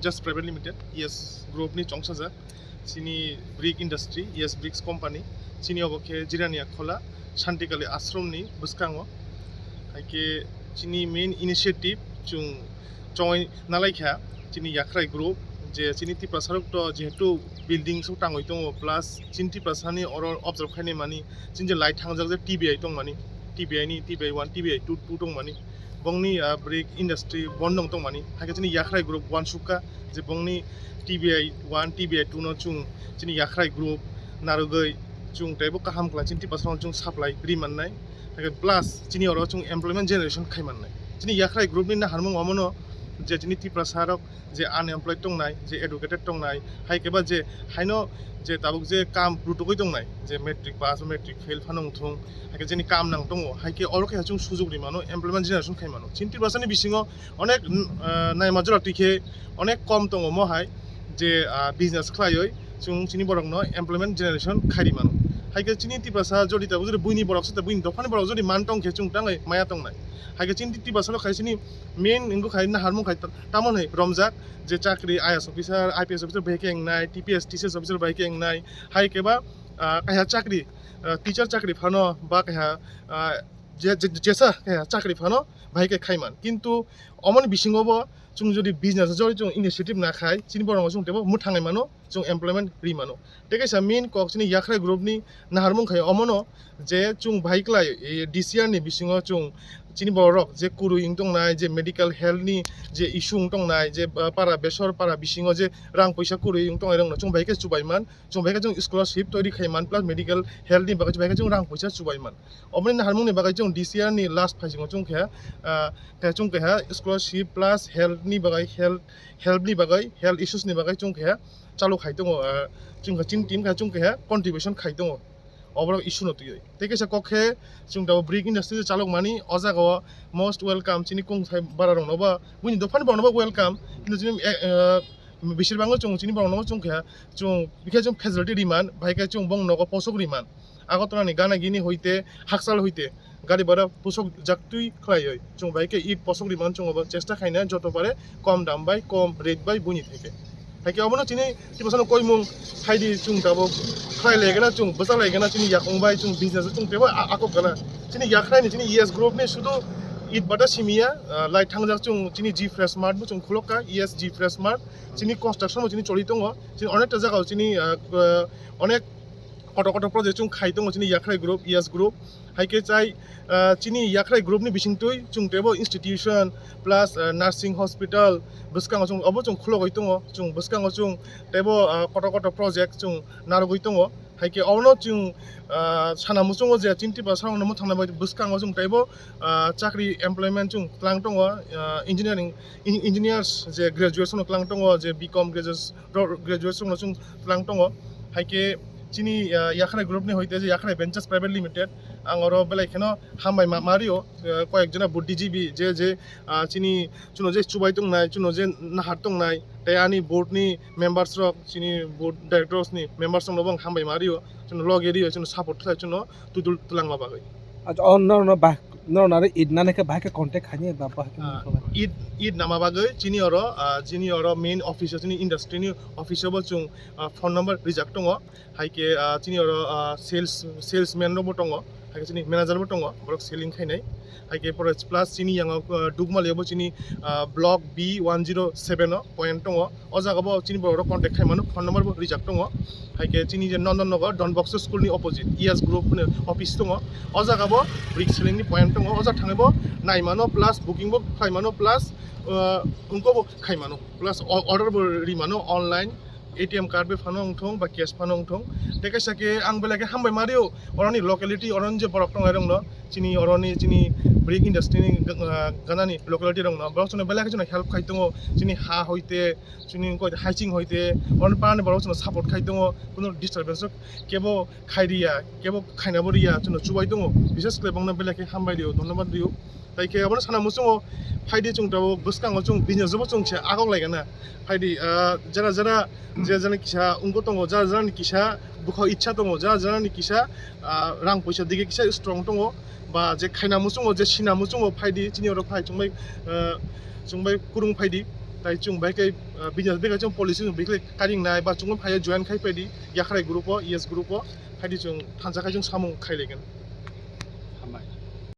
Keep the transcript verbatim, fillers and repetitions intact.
Just Private Limited, Yes Group ni chongsajak chini brick industry, Yes Bricks Company, chini obo khe Jirania Khola Shantikali Ashram ni bwskango. Hai khe chini main initiative chwng chongwi nalaikha chini Yakhrai Group, je chini Tiprasa rok to jehetu building so tangwi tongo, plus chini Tiprasa ni oro observe khainai mani chini je light thangjak je T B I tongmani, T B I ni, T B I one, T B I two, two tongmani, bongni, ah, brick industry bondong tongmani, hai khe chini Yakhrai Group uansukha je bongni T B I one, T B I two no chwng chini Yakhrai Group narwgwi chwng teibo kaham khlai chini Tiprasa rok chwng supply ri mannai. Hai khe plus chini oro chwng employment generation khai mannai. Chini Yakhrai Group ni naharmung omono je chini Tiprasa rok je unemployed tongnai, je educated tongnai, hai khe ba je haino je tabuk je kam rutugwi tongnai, je matric pass, matric fail phano wngthung, hai khe jeni kam nang tongo, hai khe oro khe chwng sujuk ri mano, employment generation khai mano. Chini Tiprasa ni bisingo onek, ah, naima jora twi khe onek kom tongo mo hai je, ah, business khlaiwi chwng chini borokno employment generation khai ri mano. Hai khe chini Tiprasa jodi tabuk jodi buini borok se, buini dophani borok jodi man tong khe chwng tangwi maya tongnai. Hai khe chini Tiprasa rok khai chini main wngkha khai naharmung khai ta-, tamo hwnwi romjak je chakri I A S officer, I P S officer bai khe wngnai, T P S, T C S officer bai khe wngnai, hai khe ba, ah, kaiha chakri, ah, teacher chakri phano ba kaiha, ah, je, je, jesa kaiha chakri phano bai khe khaiman. Kintu omoni bisingo bo chwng jodi business jodi chwng initiative na khai, chini borok chwng tebo mwthangwi mano, chwng employment ri mano. Tei kaisa main kok chini Yakhrai Group ni naharmung khai omono je chwng bai klai, e, D C R ni bisingo chwng chini borok je kwrwi wng tongnai, je medical health ni je issue wng tongnai, je, ah, para besor para bisingo je rang puisa kwrwi wng tongnai rokno chwng bai khe chubai man, chwng bai khe chwng scholarship toiri khai man, plus medical health ni bagwi chwng bai khe chwng rang puisa chubai man. Oboni naharmung ni bagwi chwng D C R ni last phaisingo chwng khe, ah, khe chwng keha scholarship plus health ni bagwi, health, health ni bagwi, health issues ni bagwi chwng keha chalu khai tongo, ah, chwng khe chini team khe chwng keha contribution khai tongo. Oborok issue no twiwi. Tei kaisa kok khe chwng tabuk brick industry chalok mani, o jaga o most welcome chini kung sai bara rok no ba, buini dophani borok no ba welcome. Kintu chini, eh, eh, bisir bango chwng chini borok no chwng khe chwng bikhe chwng facility ri man, bai khe chwng bong nogo posok ri man. Agartala ni gana gini hoite, Hakchal hoite, gari bhara posok jak twi khlaiwi chwng bai khe it posok ri man, chwng obo chesta khaina joto pare kom dam bai, kom rate bai buini theke. Hai khe obono chini Tiprasa no koimung phaidi chwng tabuk khlai lai gana, chwng bwsa lai gana, chini yakung bai chwng business chwng tebo a-, akok gana. Chini Yakhrai ni chini Yes Group ni sudu it bata simiya, ah, lai thangjak chwng chini G Fresh Mart bo chwng khulok kha, Yes G Fresh Mart. Chini construction bo chini choli tongo. Chini onekta jaga o chini, ah, ah, onek kotor kotor project chwng khai tongo chini Yakhrai Group, Yes Group. Hai khe chai, ah, chini Yakhrai Group ni bisingtwi chwng tebo institution plus, ah, nursing hospital bwskango chwng obo chwng khulogwi tongo. Chwng bwskango chwng tebo, ah, kotor kotor project chwng narwgwi tongo. Hai khe obono chwng, ah, sana muchungo je chini Tiprasa rokno mwthangna bai bwskango chwng teibo, ah, chakri employment chwng tlang tongo, ah, engineering, en-, engineers je graduates rokno tlang tongo, je B Com graduates ro-, graduates rokno chwng tlang tongo. Hai khe chini, ah, Yakhrai Group ni hoite je Yakhrai Ventures Private Limited, ang oro belai kheno hambai ma, ma rio, ah, koyek jona buddhijibi je, je, ah, chini chuno je chubai tongnai, chuno je nahar tongnai, tei ani board ni members rok, chini board directors ni members rok no bo ang hambai ma rio, chuno loge rio, chuno support khlai, chuno tudul twlangma bagwi. Acha, o norokno ba-, norokno aro it nani khe bahai khe contact khaini ba bahai khe Ah, mungkha bai? It, it nama bagwi chini oro, ah, chini oro main office o, chini industry ni office o bo chwng, ah, phone number rijak tongo. Hai khe, ah, chini oro, ah, sales, salesman rok bo tongo. Hai khe chini manager bo tongo, borok selling khainai. Hai khe pore plus chini yango, ah, Dugmali o bo chini, ah, block B one zero seven o point tongo. O jaga bo chini borok rok contact khai mano, phone number bo rijak tongo. Hai khe chini je Nondan Nagar Don Bosco school ni opposite Yes Group ni office tongo. O jaga bo brick selling ni point tongo. O jaga thangwi bo nai mano plus booking bo khai mano plus, ah, wngkok bo khai mano plus o-, order bo ri mano online, A T M card bai phano wngthong ba cash phano wngthong. Tei kaisa khe ang belai khe hambai ma rio, oroni locality, oroni je borok tongnai rok no, chini oroni chini brick industry ni, ah, ganani locality rok no, borok chwngno belai khe chwngno help khai tongo, chini ha hoite, chini wngkha hoite, haiching hoite, oroni parani borok chwngno support khai tongo, kuno disturbance rok kebo khai riya, kebo khaina bo riya, chwngno chubai tongo, bishes khe bongno belai khe hambai rio, dhonnobad rio. Tai khe abono sana muchungo phaidi chwng tabuk bwskango chwng business bo chwng se agok lai gana. Phaidi, ah, jara jara je jani kisa wngwi tongo, jara jara ni kisa bwkha ichha tongo, jara jara ni kisa, ah, rang puisa dige kisa strong tongo, ba je khaina muchungo, je sina muchungo phaidi chini oro phai chwng bai, ah, chwng bai kwrwng phaidi. Hai chwng bai khe, ah, business bai khe chwng policy chwng bai khe karingnai ba chwng phai join khai phaidi Yakhrai group o, E S group o, phaidi chwng thansa khai chwng samung khai laikan.